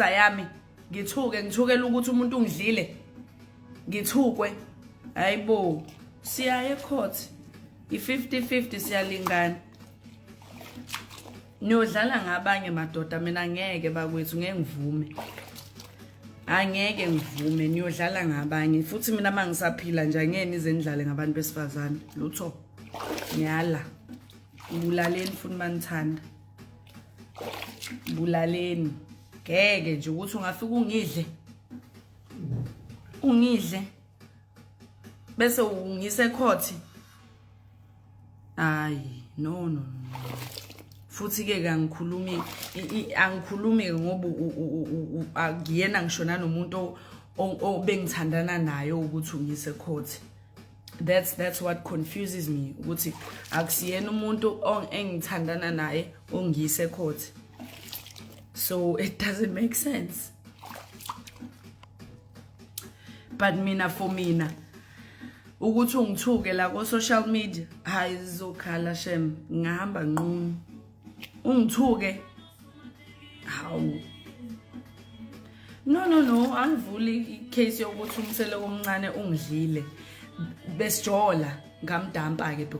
Yami ngithuke, ngithukela ukuthi umuntu ungidlile, ngithukwe. Hayibo, siya ecourt, i-50-50, siyalingana. Niyodlala ngabanye madoda, mina ngeke bakwethu, ngeke ngivume, angeke ngivume. Niyodlala ngabanye futhi. Mina uma ngisaphila nje, angeke nize nidlale ngabantu besifazane, lutho. Ngiyala, bulaleni futhi manithanda, bulaleni. Ngeke nje ukuthi ungafika ungidle, ungidle bese ungise court. Hayi, no, no, no. Futhi ke kangikhulumi, angikhulumi ngoba akuyena ngisho nanomuntu obengithandana naye ukuthi ungise court. That's what confuses me, ukuthi akusiyena umuntu engithandana naye ongise court, so it doesn't make sense. But mina, for mina, ukuthi ungithuke la ko social media, hayi, zizokhala shem, ngihamba nqunu. Ungithuke, hawu, no, no, no, angivuli icase yokuthi uMseleku omncane ungidlile. Besijola, ngamdampa ke.